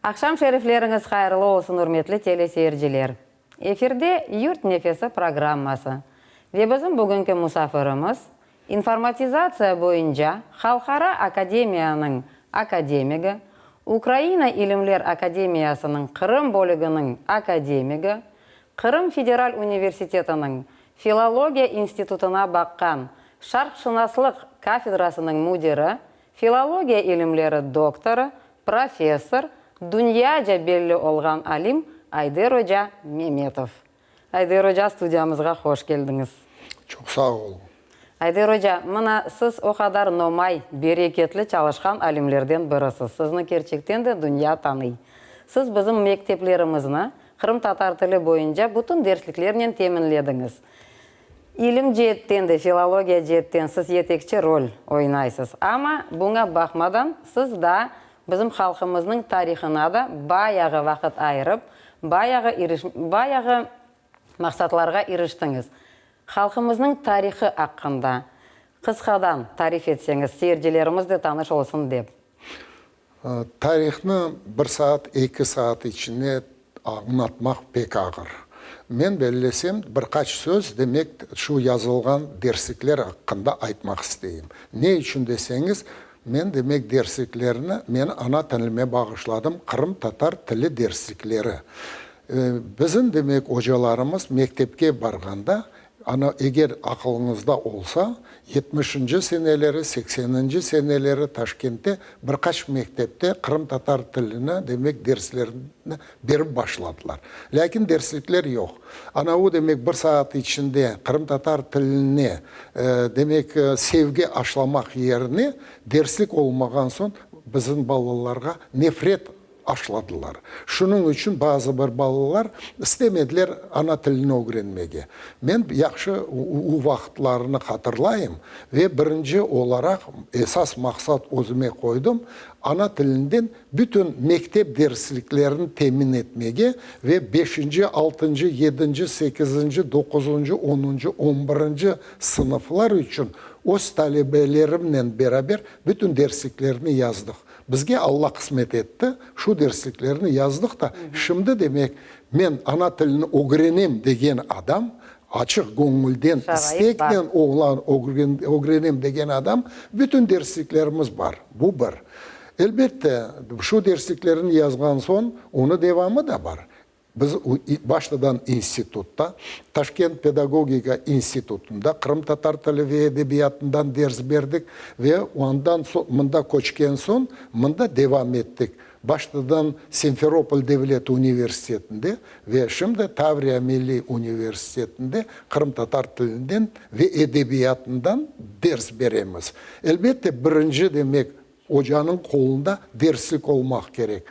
Aqşam şerifleriñiz hayırlı olsun, ürmetli teleseyirciler! Efirde Yurt nefesi programması ve bizim bugünki musafirimiz, İnformatizatsiya boyunca Halqara akademiyanıñ akademigi, Ukraina İlimler akademiyasınıñ Qırım bölüginiñ akademigi, Qırım federal universitetiniñ Filologiya institutına baqqan şarqşınaslıq kafedrasınıñ müdiri, filologiya ilimleri doktorı, professor, dünyaca belli olğan alim Ayder oca Memetov. Ayder oca, studiyamızğa hoş keldiñiz. Çoq sağ oluñ. Ayder oca, mına siz o qadar nomay, bereketli çalışqan alimlerden birisiz. Sizni kerçekten de dünya tanıy. Siz bizim mekteplerimizni qırımtatar tili boyunca bütün dersliklernen teminlediñiz. İlim ceetten de, filologiya ceetten siz yetekçi rol oynaysız. Amma buña baqmadan siz daa bizim halqımıznıñ tarihına da bayağı vaqıt ayırıp, bayağı bayağı maqsatlarğa iriştiñiz. Halqımıznıñ tarihı aqqında qısqadan tarif etseñiz, seyircilerimiz de tanış olsun dep. Tarihnı bir saat, eki saat içinde añlatmaq pek ağır. Men bellesem, bir qaç söz, demek, şu yazılğan derslikler aqqında aytmaq isteyim. Ne içün deseñiz, men, demek, dersliklerni men ana tilime bağışladım, qırımtatar tili derslikleri. Bizim, demek, ocalarımız mektepke barğanda, Ana, eger aqılıñızda olsa, yetmişinci seneleri, sekseninci seneleri Taşkentte bir qaç mektepte qırımtatar tilini, demek, derslerini berip başladılar. Lâkin derslikler yoq. Ana, o, demek, bir saat içinde qırımtatar tiline, demek, sevgi aşlamaq yerine, derslik olmağan soñ, bizim balalarğa nefret aşladılar. Şunıñ içün bazı bir balalar istemediler ana tilini ögrenmege. Men yahşı u vaqıtlarını hatırlayım ve birinci olaraq esas maqsat özüme qoydım, ana tilinden bütün mektep dersliklerini temin etmege ve beşinci, altıncı, yedinci, sekizinci, doquzıncı, onuncı, on birinci sınıflar içün öz talebelerimnen beraber bütün dersliklerni yazdıq. Bizge Alla qısmet etti, şu dersliklerni yazdıq da, şimdi demek, men ana tilini ögrenem degen adam, açıq göñülden, isteknen ögrenem degen adam, bütün dersliklerimiz bar. Bu bir. Elbette, şu dersliklerni yazğan soñ, onı devamı da bar. Biz baştadan institutta, Taşkent pedagogika institutında qırımtatar tili ve edebiyatından ders berdik ve ondan soñ mında köçken soñ mında devam ettik. Baştadan Simferopol devlet universitetinde ve şimdi Tavriya milliy universitetinde qırımtatar tilinden ve edebiyatından ders beremiz. Elbette, birinci, demek, Ocanıñ qolunda derslik olmaq kerek.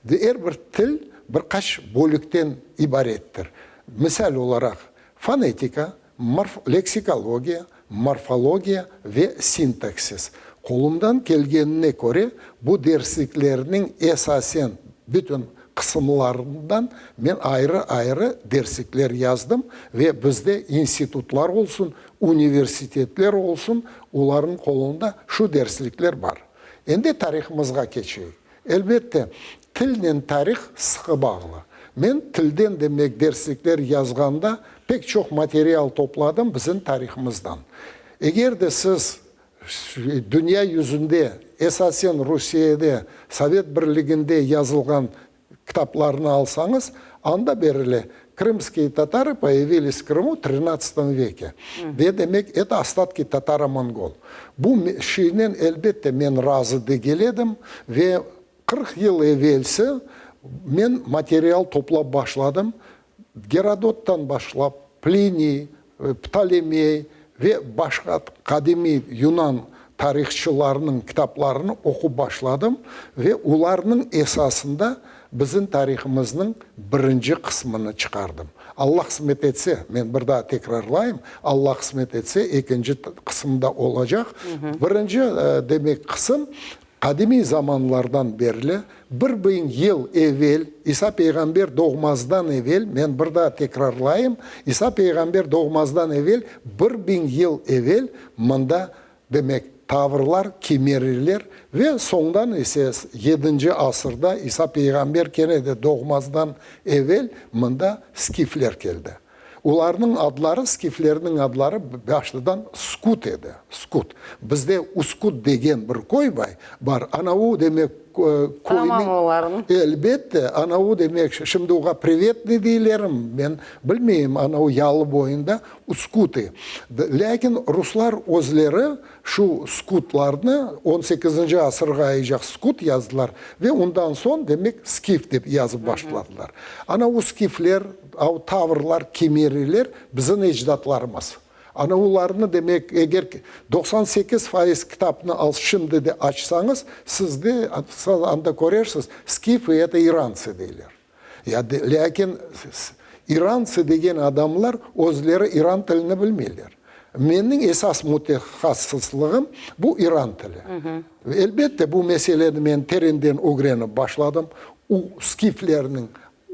Ve er bir til bir qaç bölükten ibarettir. Misal olaraq, fonetika, morf leksikologiya, morfologiya ve sintaksis. Qolumdan kelgenine köre, bu dersliklerniñ esasen bütün qısımlarından men ayrı-ayrı derslikler yazdım ve bizde institutlar olsun, universitetler olsun, olarnıñ qolunda şu derslikler bar. Endi tarihımızğa keçeyik. Elbette, tilnen tarih sıqı bağlı. Men tilden demek derslikler yazğanda pek çoq material topladım bizim tarihımızdan. Eger de siz dünya yüzünde, esasen Rusiyede, Sovet Birliginde yazılğan kitaplarnı alsañız, anda berile, Krımskiye tatarı poyavilis v Krımu trinadtsatom veke. Ve demek, eto ostatki tataro-mongol. Bu şeynen, elbette, men razı degil edim ve 40 yıl evelsi men material toplap başladım, Gerodottan başlap, Pliniy, Ptolemey ve başqa qadimiy yunan tarihçılarınıñ kitaplarını oqup başladım ve olarnıñ esasında bizim tarihımıznıñ birinci qısmını çıqardım. Alla qısmet etse, men bir daa tekrarlayım, Alla qısmet etse, ekinci qısım da olacaq. Birinci, demek, qısım Qadimiy zamanlardan berli, 1000 yıl evel, İsa peyğamber doğmazdan evel, men bir daa tekrarlayım, İsa peyğamber doğmazdan evel, 1000 yıl evel mında, demek, tavrlar, kimeriler ve soñdan ise yedinci asırda İsa peyğamber kene de doğmazdan evel mında skifler keldi. Olarnıñ adları, skiflerniñ adları baştadan skut edi, skut. Bizde Uskut degen bir köy bay, bar, ana o demek köyniñ. Tamam olarnıñ. Elbette, ana o demek, şimdi oğa Privetnıy deylerim, men bilmeyim, ana o yalı boyunda Uskutı. Lâkin ruslar özleri şu skutlarnı on sekizinci asırğa aycaq skut yazdılar ve ondan soñ, demek, skif dep yazıp başladılar. Ana o skifler, o tavrlar, kimeriler bizim ecdatlarımız. Ana olarnı, demek, eger 98% kitapnı al şimdi de açsañız, siz de anda körersiz, skifı eto irantsı deyler. Ya de, lâkin irantsı degen adamlar özleri iran tilini bilmeyler. Meniñ esas mütehassıslığım bu iran tili. Elbette, bu meseleni men terenden ögrenip başladım. U skiflerniñ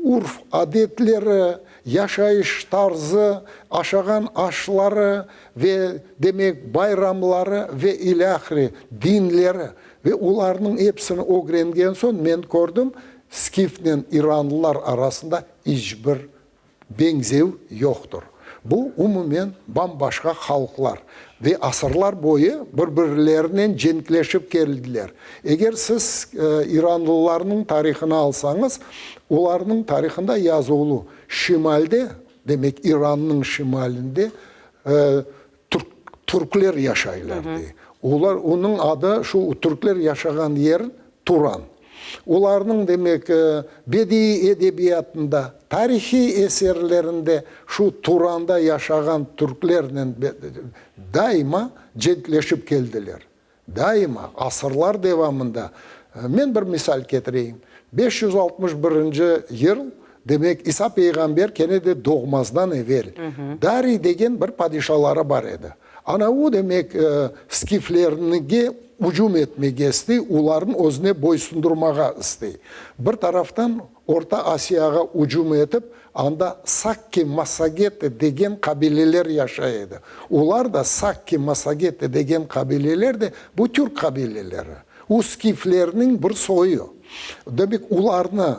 urf-adetleri, yaşayış tarzı, aşağan aşları ve, demek, bayramları ve ilâhre, dinleri ve olarnıñ episini ögrengen soñ men kördim, Skifnen iranlılar arasında iç bir beñzev yoqtır. Bu, umumen, bam-başqa halqlar ve asırlar boyu bir-birlerinen cenkleşip keldiler. Eger siz iranlılarnıñ tarihını alsañız, olarnıñ tarihında yazılı, şimalde, demek İrannıñ şimalinde, türkler yaşaylar, dey. Olar, onıñ adı, şu türkler yaşağan yer Turan. Olarnıñ, demek, bediiy edebiyatında, tarihiy eserlerinde şu Turanda yaşağan türklernen daima cenkleşip keldiler. Daima, asırlar devamında. Men bir misal ketireyim. 561 yıl, demek, İsa peyğamber kene de doğmazdan evel, Dariy degen bir padişaları bar edi. Ana o, demek, skiflernige ücüm etmege istey, olarnı özüne boysundurmağa istey. Bir taraftan Orta Asiyağa ücüm etip, anda Sakki-Massagete degen qabileler yaşay edi. Olar da, Sakki-Massagete degen qabileler de, bu türk qabileleri. O skiflerniñ bir soyu. Demek, olarnı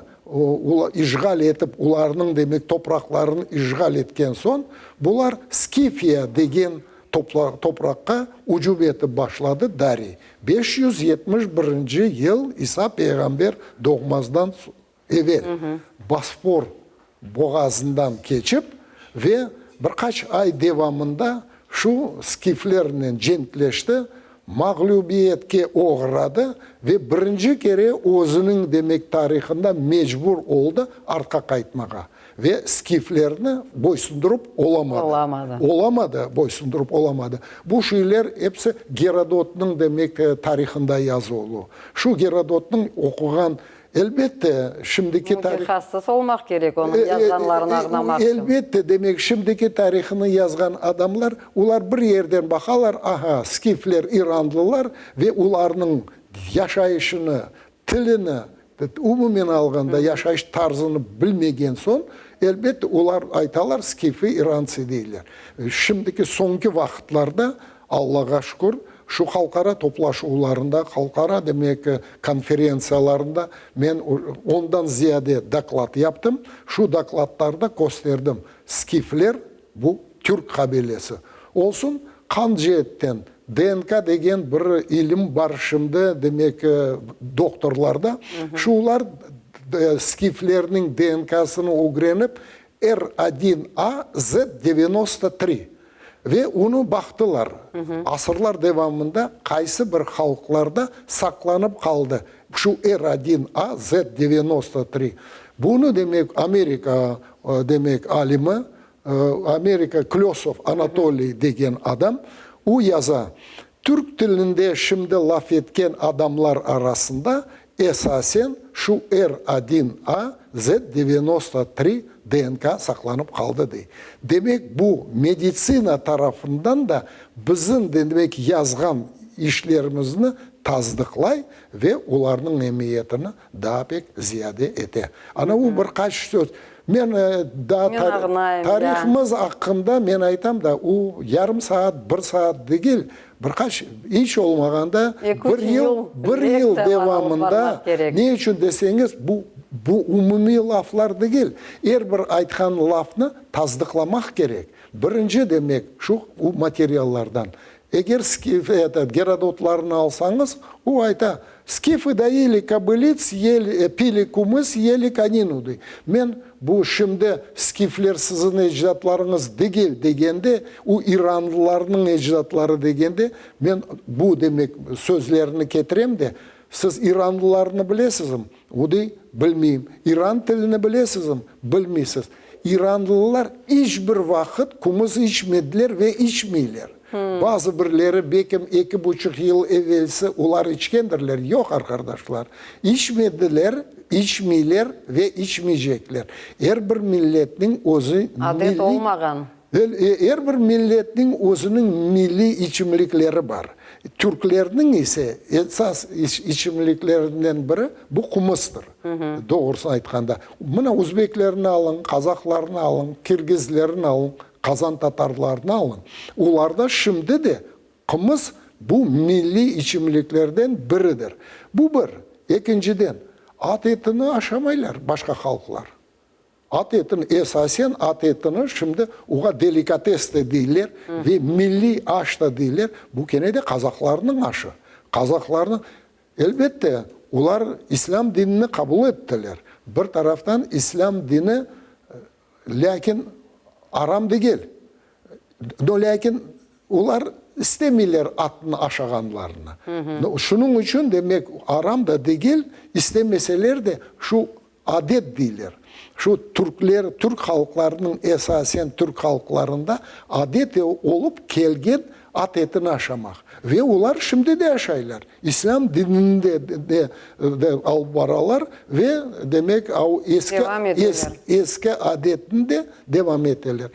işğal etip, olarnıñ, demek, topraqlarını işğal etken soñ, bular Skifiya degen topraqqa ücüm etip başladı, Dariy, 571 yıl İsa peyğamber doğmazdan evel Bosfor boğazından keçip ve bir qaç ay devamında şu skiflernen cenkleşti, mağlübiyetke oğradı ve birinci kere özüniñ, demek, tarihında mecbur oldı artqa qaytmağa. Ve skiflerni boysundurıp olamadı. Olamadı. Olamadı, boysundurıp olamadı. Bu şeyler episi Gerodotnıñ, demek, tarihında yazılı. Şu Gerodotnıñ oquğan, elbette, şimdiki tarih. Mütehassıs olmaq kerek onıñ yazğanlarını añlamaq içün. Elbette, demek, şimdiki tarihını yazğan adamlar, olar bir yerden baqalar, aha, skifler iranlılar ve olarnıñ yaşayışını, tilini, Umumen alğanda, yaşayış tarzını bilmegen soñ, elbette, olar aytalar, skifi, iranci deyler. Şimdiki soñki vaqıtlarda, Allağa şükür, şu halqara toplaşuvlarında, halqara, demek, konferentsiyalarında men ondan ziyade doklad yaptım. Şu dokladlarda kösterdim, skifler, bu türk qabilesi. Olsun, qan ceetten DNK degen bir ilim bar şimdi, demek, doktorlarda. Şular skiflerniñ DNKsını ögrenip, R odin A Z 93 ve onı baqtılar, asırlar devamında qaysı bir halqlarda saqlanıp qaldı şu R odin A Z 93. Bunı, demek, Amerika, demek, alimi Amerika Klösov Anatoliy degen adam, o yaza, Türk tilinde şimdi laf etken adamlar arasında esasen şu R odin A Z 93 DNK saqlanıp qaldı, dey. Demek, bu meditsina tarafından da bizim, demek, yazğan işlerimizni tasdıqlay ve olarnıñ emiyetini daa pek ziyade ete. Ana bu bir qaç söz. Men daa Men ağnayım, tarihımız aqqında men aytam da, o yarım saat, bir saat degil. Bir qaç, iç olmağanda bir yıl, bir yıl devamında, ne içün deseñiz, bu, bu umumiy laflar degil, er bir aytqan lafnı tasdıqlamaq kerek. Birinci, demek, şu materiallardan. Eger skif, etot, Gerodotlarnı alsañız, o ayta, Skifı doili kobılits, yeli, pili kumıs, yeli koninu, dey. Men, bu şimdi skifler siziñ ecdatlarıñız degil degende, o iranlılarnıñ ecdatları degende, men bu, demek, sözlerini ketirem de, siz iranlılarnı bilesizmi? O dey, bilmeyim. İran tilini bilesizmi? Bilmeysiz. İranlılar iç bir vaqıt kumıs içmediler ve içmeyler. Bazı birleri, belkim, eki buçuq yıl evelsi olar içkendirler. Yoq, arqardaşlar, içmediler, içmeyler ve içmeycekler. Er bir milletniñ özü Adet milliy, olmağan. Er bir milletniñ özüniñ milliy içimlikleri bar. Türklerniñ ise esas içimliklerinden biri bu qumıstır, doğrusını aytqanda. Mına uzbeklerni alıñ, qazahlarnı alıñ, kirgizlerni alıñ, qazan tatarlarnı alıñ, olarda şimdi de qımız bu milliy içimliklerden biridir. Bu bir. Ekinciden, at etini aşamaylar başqa halqlar. At etini, esasen at etini şimdi oğa delikates de deyler ve milliy aş da deyler. Bu kene de qazaqlarnıñ aşı. Qazaqlarnıñ, elbette, olar islâm dinini qabul ettiler. Bir taraftan islâm dini, lâkin aram degil. No, lâkin olar istemeyler atnı aşağanlarını. Şunıñ içün, demek, aram da degil, istemeseler de, şu Adet deyler. Şu türkler, türk halqlarınıñ, esasen türk halqlarında adet olıp kelgen at etini aşamaq. Ve olar şimdi de aşaylar. İslâm dinini de de de alıp baralar ve, demek, eski Devam eteler. eski adetni de devam eteler.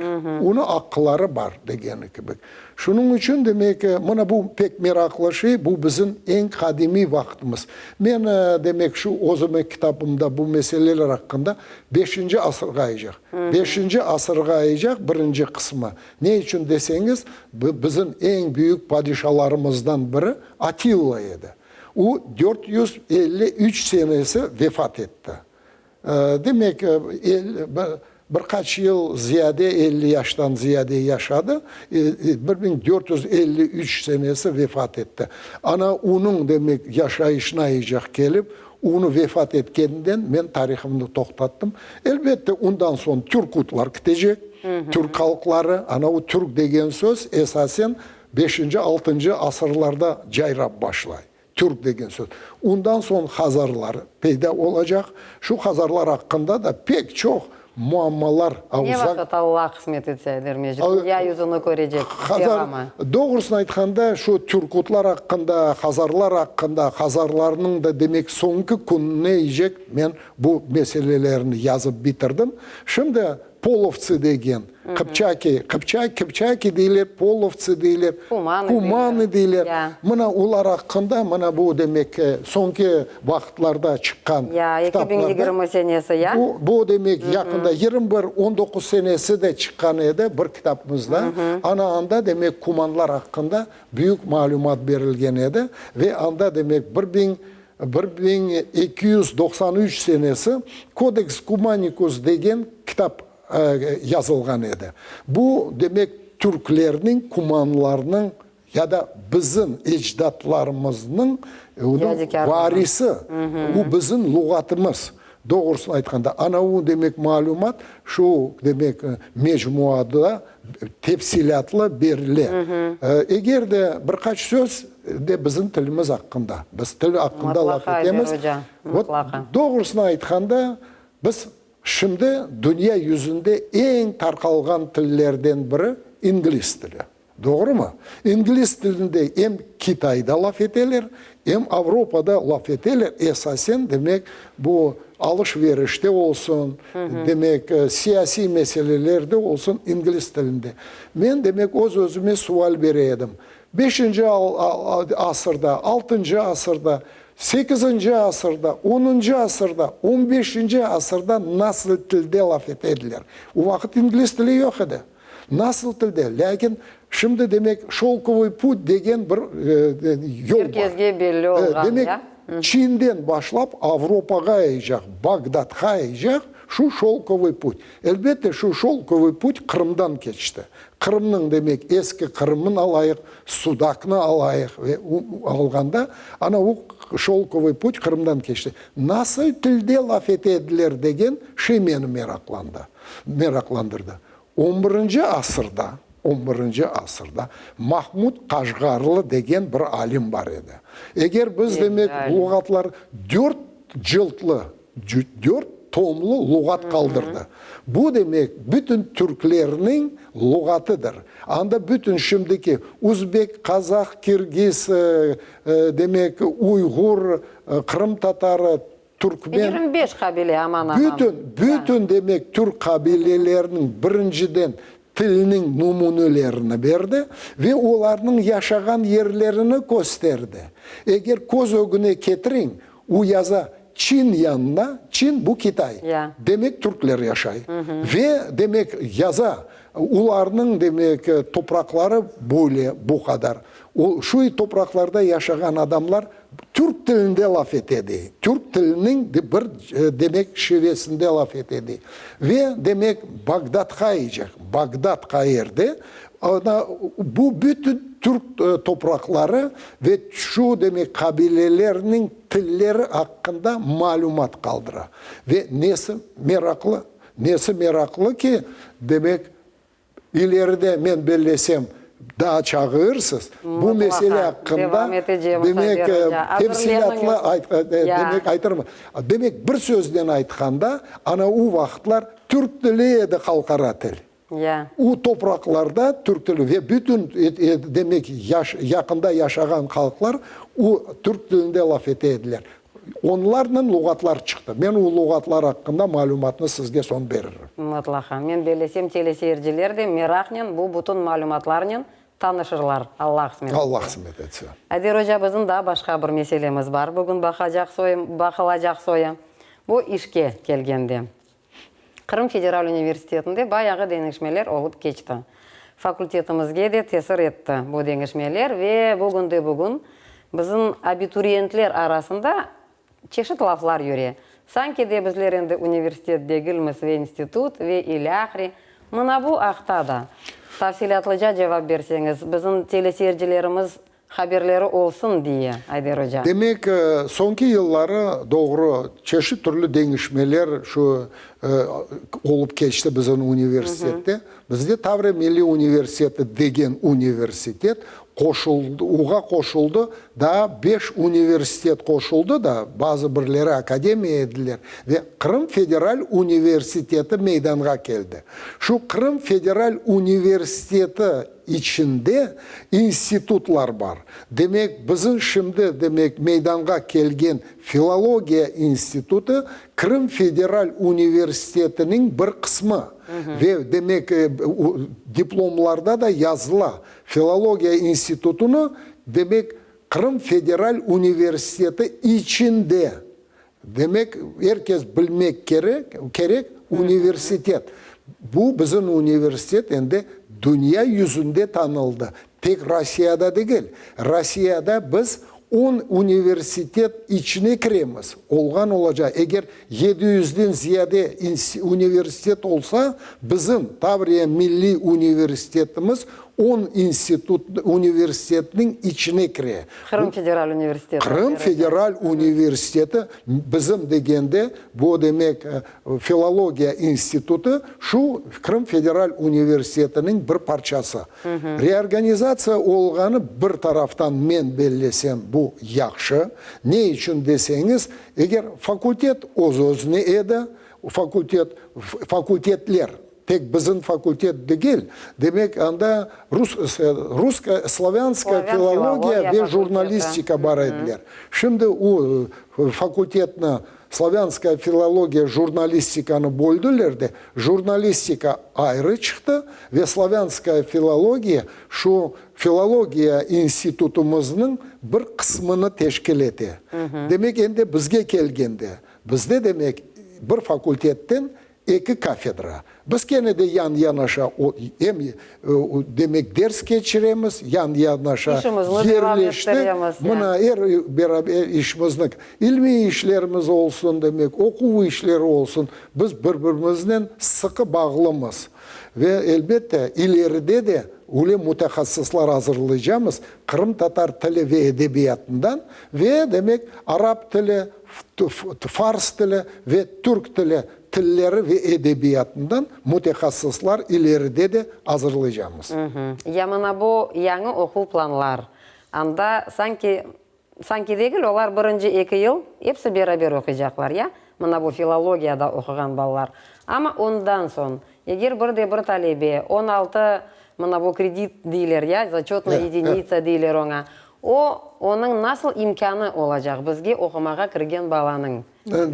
Onı aqqları bar, degeni kibi. Şunıñ içün, demek, mına bu pek meraqlı şey, bu bizim eñ qadimiy vaqtımız. Men, demek, şu özüme kitabımda bu meseleler aqqında beşinci asırğaycaq, beşinci asırğaycaq birinci qısmı. Ne içün deseñiz, bizim eñ büyük padişalarımızdan biri Atilla edi. O, 453 senesi vefat etti. Demek, bir qaç yıl ziyade, 50 yaştan ziyade yaşadı, 1453 senesi vefat etti. Ana, onıñ, demek, yaşayışına icaq kelip, onı vefat etkeninden men tarihımnı toqtattım. Elbette, ondan soñ türkutlar kitecek, türk halqları, ana o türk degen söz esasen beşinci, altıncı asırlarda cayrap başlay. Türk degen söz. Ondan soñ hazarlar peyda olacaq. Şu hazarlar aqqında da pek çoq muammalar Ne vaqıt Alla qısmet etse, Ayder Mecit, dünya yüzüni körecek devamı? Doğrusını aytqanda, şu türkutlar aqqında, hazarlar aqqında, hazarlarnıñ da demek soñki kününe iyecek men bu meselelerni yazıp bitirdim. Şimdi Polovtsı degen, qıpçaki, qıpçaq, kıpçaki deyler, polovtsı deyler, Kumanı kumanı deyler. Ya. Mına olar aqqında, mına bu demek soñki vaqıtlarda çıqqan Ya, kitaplarda. 2020 senesi, ya? Bu, bu demek yaqında 21, 19 senesi de çıqqan edi bir kitapımızda. Ana anda demek kumanlar aqqında büyük malümat berilgen edi ve anda demek bir biñ 1293 senesi Kodeks Kumanikus degen kitap yazılğan edi. Bu, demek, türklerniñ, kumanlarnıñ ya da bizim ecdatlarımıznıñ varisi, bu bizim luğatımız. Doğrusını aytqanda, ana o, demek, malümat şu, demek, mecmuada tefsilâtlı berile. Eger de bir qaç söz de bizim tilimiz aqqında. Biz til aqqında laf etemiz. Vot, doğrusını aytqanda, biz şimdi dünya yüzünde eñ tarqalğan tillerden biri ingliz tili. Doğrumı? İngliz tilinde em Kitayda laf eteler, em Avropada laf eteler, esasen, demek, bu alış-verişte olsun, demek, siyasiy meselelerde olsun ingliz tilinde. Men, demek, öz-özüme sual bere edim, beşinci asırda, altıncı asırda, sekizinci asırda, onuncı asırda, on beşinci asırda nasıl tilde laf ete ediler? O vaqıt ingliz tili yoq edi. Nasıl tilde? Lâkin. Şimdi, demek, Şolkovıy put degen bir yol bar. Er kezge belli olğan, Demek, ya. Çinden başlap Avropağa-yacaq, Bağdatqa-yacaq şu Şolkovıy put. Elbette, şu Şolkovıy put Qırımdan keçti. Qırımnıñ, demek, eski Qırımın alayıq, Sudaqnı alayıq ve alğanda, ana o Şolkovıy put Qırımdan keçti. Nasıl tilde laf ete ediler degen şey meni meraqlandı, meraqlandırdı. On birinci asırda, on birinci asırda Mahmud Qaşğarlı degen bir alim bar edi. Eger biz, demek, luğatlar dört cıltlı, dört tomlu luğat qaldırdı. Bu, demek, bütün türklerniñ luğatıdır. Anda bütün şimdiki uzbek, qazah, kirgiz, demek, uyğur, qırımtatarı, Türkmen. 25 qabile aman-aman. Bütün, bütün demek türk qabileleriniñ birinciden tiliniñ nümünelerini berdi ve olarnıñ yaşağan yerlerini kösterdi. Eger köz ögüne ketiriñ, u yaza Çin yanına, Çin bu Kitay, demek türkler yaşay. Ve demek yaza, olarnıñ demek topraqları böyle, bu qadar. O, şu topraqlarda yaşağan adamlar Türk tilinde laf ete dey. Türk tiliniñ bir, demek, şivesinde laf ete dey. Ve, demek, Bağdatqa icaq. Bağdat qayerde? Ana, bu bütün türk topraqları ve şu, demek, qabilelerniñ tilleri aqqında malümat qaldıra. Ve nesi meraqlı? Nesi meraqlı ki, demek, İleride, men bellesem, daa çağırırsız. Bu mesele aqqında, demek, tefsilâtlı demek, aytırmız. Demek, bir söznen aytqanda, ana u vaqıtlar türk tili edi halqara til. U topraqlarda türk tili ve bütün, demek, yaqında yaşağan halqlar u türk tilinde laf ete ediler. Onlarnen luğatlar çıqtı. Men o luğatlar aqqında malümatnı sizge soñ beririm. Mıtlaqa. Men bellesem, teleseyirciler de meraqnen bu bütün malümatlarnen tanışırlar, Alla qısmet etse. Alla qısmet etse. Ayder oca, bizim daa başqa bir meselemiz bar bugün baqacaq soyum, baqılacaq soyu. Bu işke kelgende. Qırım federal universitetinde bayağı deñişmeler olıp keçti. Fakultetimizge de tesir etti bu deñişmeler ve bugünde-bugün bizim abituriyentler arasında çeşit laflar yüre. Sanki de bizler endi universitet degilmiz ve institut ve ilâhre. Mına bu aqta da tafsilâtlıca cevap berseñiz, bizim teleseyircilerimiz Haberleri olsun diye, Ayder oca. Demek, soñki yılları, doğru, çeşit türlü deñişmeler şu olıp keçti bizim universitette. Bizde Tavriya milliy universiteti degen universitet qoşuldı, oğa qoşuldı daa beş universitet qoşuldı da, bazı birleri akademiya ediler ve Qırım federal universiteti meydanğa keldi. Şu Qırım federal universiteti içinde institutlar bar. Demek, bizim şimdi, demek, meydanğa kelgen Filologiya institutı Krım federal universitetiniñ bir qısmı. Ve, demek, diplomlarda da yazıla, Filologiya institutını, demek, Krım federal universiteti içinde. Demek, er kes bilmek kerek, kerek, universitet. Bu bizim universitet endi dünya yüzünde tanıldı. Tek Rossiyada degil. Rossiyada biz on universitet içine kiremiz. Olğan olacaq. Eger yedi yüzden ziyade universitet olsa, bizim Tavriya milliy universitetimiz on institut, universitetniñ içine kire. Qırım federal universiteti. Qırım federal universiteti, bizim degende, bu demek, Filologiya institutı şu Qırım federal universitetiniñ bir parçası. Reorganizatsiya olğanı bir taraftan men bellesem bu yahşı. Ne içün deseñiz, eger fakultet öz-özüne edi, fakultet, fakultetler, Tek bizim fakultet degil, demek, anda rus, russkaya, slavânskaya filologiya ve jurnalistika bar ediler. Şimdi o fakultetni, slavânskaya filologiya, jurnalistikanı böldüler de, jurnalistika ayrı çıqtı ve slavânskaya filologiya şu filologiya institutımıznıñ bir qısmını teşkil ete. Demek, endi bizge kelgende, bizde, demek, bir fakultetten. Eki kafedra. Biz kene de yan-yanaşa em, demek, ders keçiremiz, yan-yanaşa İşimizni devam yerleştik. ettiremiz, ya. Mına, er beraber işimizni, ilmiy işlerimiz olsun, demek, oquv işleri olsun, biz bir-birimiznen sıqı bağlımız. Ve, elbette, ileride de öyle mütehassıslar azırlaycamız, qırımtatar tili ve edebiyatından ve, demek, arap tili, fars tili ve türk tili tilleri ve edebiyatından mütehassıslar ileride de azırlaycamız. Ya mına bu yañı oquv planlar, anda sanki, sanki degil, olar birinci eki yıl episi beraber oquycaqlar, ya, mına bu filologiyada oquğan balalar. Amma ondan soñ, eger bir de bir talebe 16, mına bu kredit deyler, ya, zaçötnaya yedinitsa deyler oña, O, onıñ nasıl imkânı olacaq bizge oqumağa kirgen balanıñ?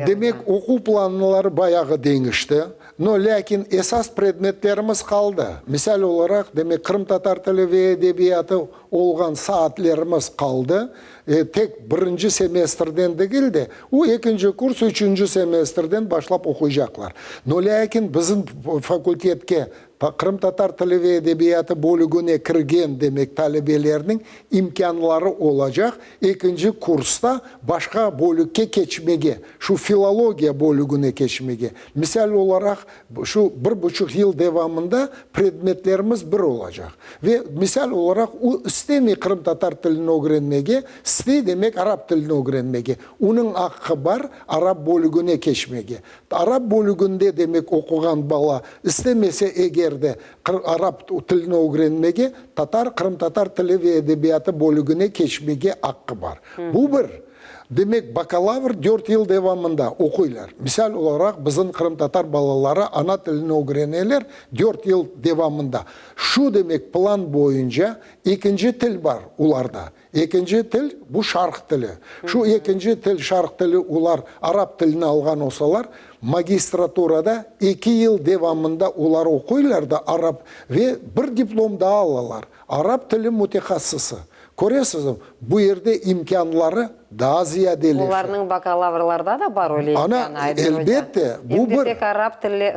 Demek, oquv planları bayağı deñişti. No, lâkin esas predmetlerimiz qaldı. Misal olaraq, demek, qırımtatar tili ve edebiyatı olğan saatlerimiz qaldı. Tek birinci semestrden degil de, o ekinci kurs, üçünci semestrden başlap oquycaqlar. No, lâkin bizim fakultetke Qırımtatar tili ve edebiyatı bölügine kirgen, demek, talebelerniñ imkânları olacaq ekinci kursta başqa bölükke keçmege, şu filologiya bölügine keçmege. Misal olaraq, şu bir buçuq yıl devamında predmetlerimiz bir olacaq. Ve, misal olaraq, o istemey qırımtatar tilini ögrenmege, istey, demek, arap tilini ögrenmege. Onıñ aqqı bar arap bölügine keçmege. Arap bölüginde, demek, oquğan bala istemese eger de arap tilini ögrenmege, tatar, qırımtatar tili ve edebiyatı bölügine keçmege aqqı bar. Bu bir. Demek, bakalavr dört yıl devamında oquylar. Misal olaraq, bizim qırımtatar balaları ana tilini ögreneler dört yıl devamında. Şu, demek, plan boyunca ekinci til bar olarda. Ekinci til, bu şarq tili. Şu ekinci til, şarq tili, olar arap tilini alğan olsalar, magistraturada eki yıl devamında olar oquylar da arap ve bir diplom daa alalar, arap tili mütehassısı. Köresizmi, bu yerde imkânları daa ziyadeleşe. Olarnıñ bakalavrlarda da bar öyle imkânı, Ayder oca. Elbette, bu Em de bir. tek arap tilli,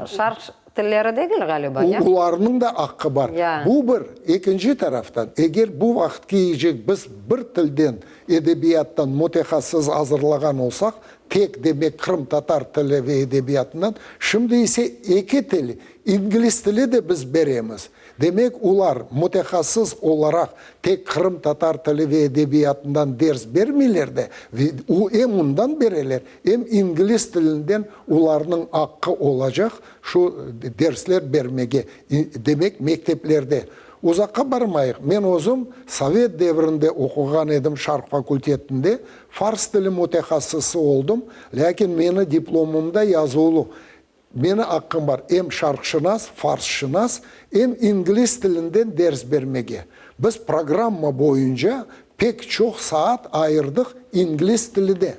şarq Tilleri degil ğaliba, ya? Olarnıñ da aqqı bar. Ya. Bu bir. Ekinci taraftan, eger bu vaqıt keyecek biz bir tilden, edebiyattan mütehassıs azırlağan olsaq, tek, demek, qırımtatar tili ve edebiyatından, şimdi ise eki til, ingliz tili de biz beremiz. Demek, olar mütehassıs olaraq tek qırımtatar tili ve edebiyatından ders bermeyler de, ve em ondan bereler, em ingliz tilinden olarnıñ aqqı olacaq şu dersler bermege, demek, mekteplerde. Uzaqqa barmayıq, men özüm sovet devrinde oquğan edim şarq fakultetinde, fars tili mütehassısı oldım, lâkin meni diplomımda yazuvlı Meni aqqım bar em şarqşınas, farsşınas, em ingliz tilinden ders bermege. Biz programma boyunca pek çoq saat ayırdıq ingliz tilide.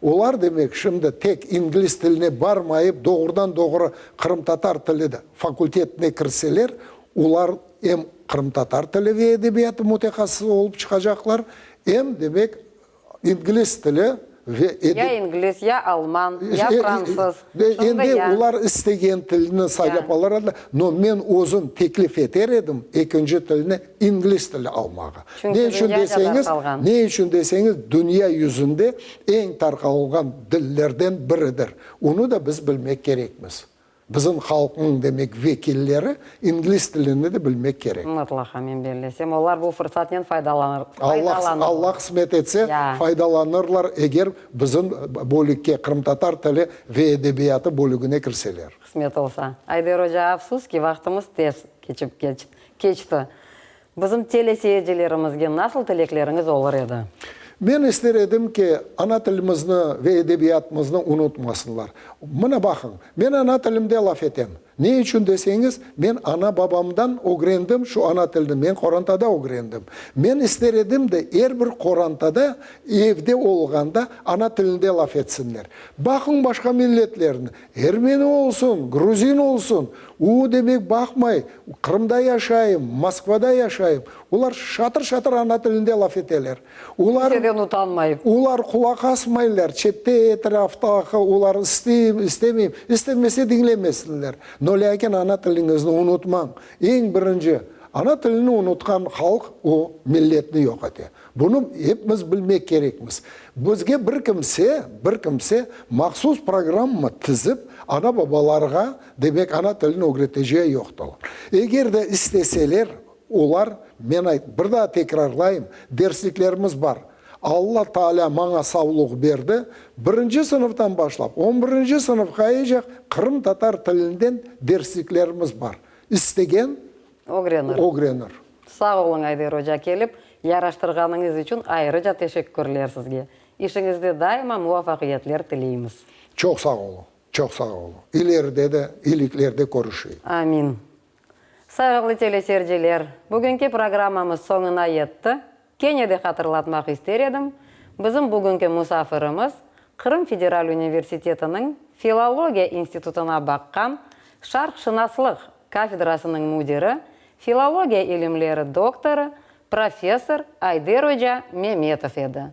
Olar, demek, şimdi tek ingliz tiline barmayıp, doğrudan-doğru qırımtatar tili fakultetine kirseler, olar em qırımtatar tili ve edebiyatı mütehassısı olıp çıqacaqlar, em, demek, İngliz tili ve edeb. Ya ingliz, ya alman, ya fransız. Şunday Endi ya. olar istegen tilni saylap alır ediler, no men özüm teklif eter edim ekinci tilni ingliz tili almağa. Çünki Ne içün dünyaca deseñiz, tarqalğan. ne içün deseñiz, dünya yüzünde eñ tarqalğan dillerden biridir. Onı da biz bilmek kerekmiz. Bizim halqnıñ, demek, vekilleri ingliz tilini de bilmek kerek. Mıtlaqa, men bellesem, olar bu fırsatnen faydalanır, Allah, faydalanırlar. Allah qısmet etse, Ya. faydalanırlar, eger bizim bölükke, qırımtatar tili ve edebiyatı bölügine kirseler. Qısmet olsa. Ayder oca, afsus ki, vaqtımız tez keçip keçti. Bizim teleseyircilerimizge nasıl tilekleriñiz olur edi? Men ister edim ki, ana tilimizni ve edebiyatımıznı unutmasınlar. Mına baqıñ, men ana tilimde laf etem. Ne içün deseñiz, men ana-babamdan ögrendim şu ana tilni, men qorantada ögrendim. Men ister edim de, er bir qorantada, evde olğanda ana tilinde laf etsinler. Baqıñ başqa milletlerni, ermeni olsun, gruzin olsun, u, demek, baqmay, Qırımda yaşayım, Moskvada yaşayım, olar şatır-şatır ana tilinde laf eteler. Olar, Kimseden utanmayıp. Olar qulaq asmaylar, çette, etraftağı, olar isteyim, istemeyim, istemese diñlemesinler. No lâkin ana tiliñizni unutmañ. Eñ birinci, ana tilini unutqan halq, o, milletni yoq ete. Bunı epimiz bilmek kerekmiz. Bizge bir kimse, bir kimse mahsus programma tizip, ana-babalarğa, demek, ana tilini ögreteceği yoqtırlar. Eger de isteseler, olar, men ayt, bir daa tekrarlayım, dersliklerimiz bar. Alla Taalâ maña savluq berdi, birinci sınıftan başlap on birinci sınıfqayacaq qırımtatar tilinden dersliklerimiz bar. İstegen Ögrenir. Ögrenir. Sağ oluñ, Ayder oca, kelip yaraştırğanıñız içün ayrıca teşekkürler sizge. İşiñizde daima muvafaqiyetler tileymiz. Çoq sağ oluñ, çoq sağ oluñ. İleride de iyiliklerde körüşeyik. Amin. Sayğılı teleseyirciler, bugünki programmamız soñuna yetti. Kene de hatırlatmaq ister edim, bizim bugünki musafirimiz Qırım federal universitetiniñ Filologiya institutına baqqan Şarqşınaslıq kafedrasınıñ müdiri, filologiya ilimleri doktorı, professor Ayder oca Memetov edi.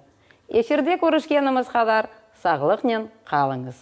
Efirde körüşkenimiz qadar sağlıqnen qalıñız.